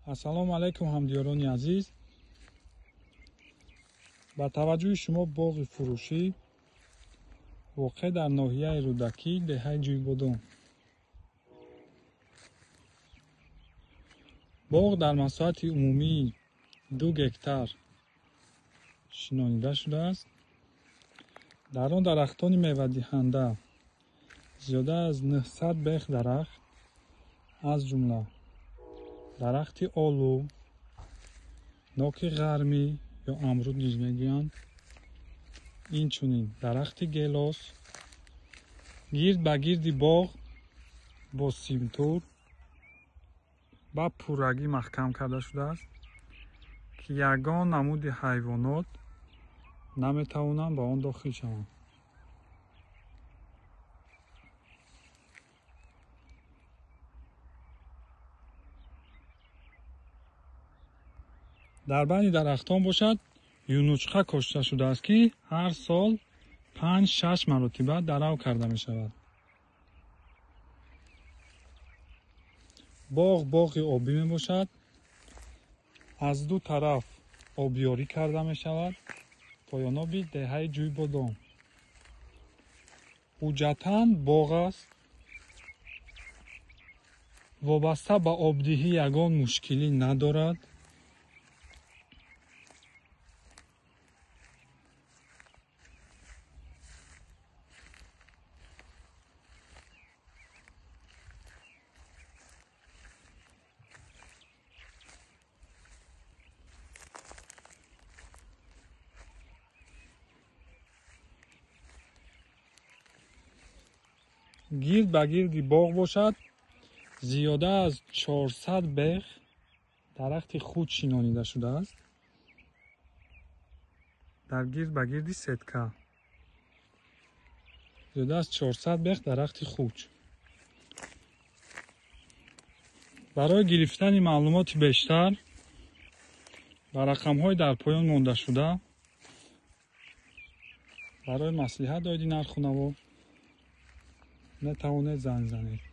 Ассалому алайкум, ҳамдиёрони азиз. Ба таваҷҷӯҳи шумо боғи фурӯшӣ воқеъ дар ноҳияи Рӯдакӣ, деҳаи Ҷӯйбодон. Боғ дар масоҳати умумии 2 гектар шинонида шудааст. Дар он дарахтони мевадиҳанда зиёда аз 900 бех дарахт, аз ҷумла дарахти олу, ноки ғармӣ ё амруд низ мегӯянд, инчунин дарахти гелос, гирд ба гирди боғ бо симтур ба пуррагӣ маҳкам карда шудааст, ки ягон намуди ҳайвонот наметавонанд ба он дохил шаванд. Дар байни дарахтон бошад юнучқа кошта шудааст, ки ҳар сол 5-6 маротиба дарав карда мешавад. Боғ боғи обӣ мебошад. Аз ду тараф обёрӣ карда мешавад. Поёноби деҳаи Ҷӯйбодон. Ҳуҷҷатан боғ аст. Вобаста ба обдиҳӣ ягон мушкилӣ надорад. Гирд ба гирди боғ бошад зиёда аз 400 бех дарахти худ шинонида шудааст. Дар гирд ба гирди сетка зиёда аз 400 бех дарахти хуч. Барои гирифтани маълумоти бештар ба рақамҳои дар поён мондашуда барои маслиҳат оиди нарху наво метавонед занг занед.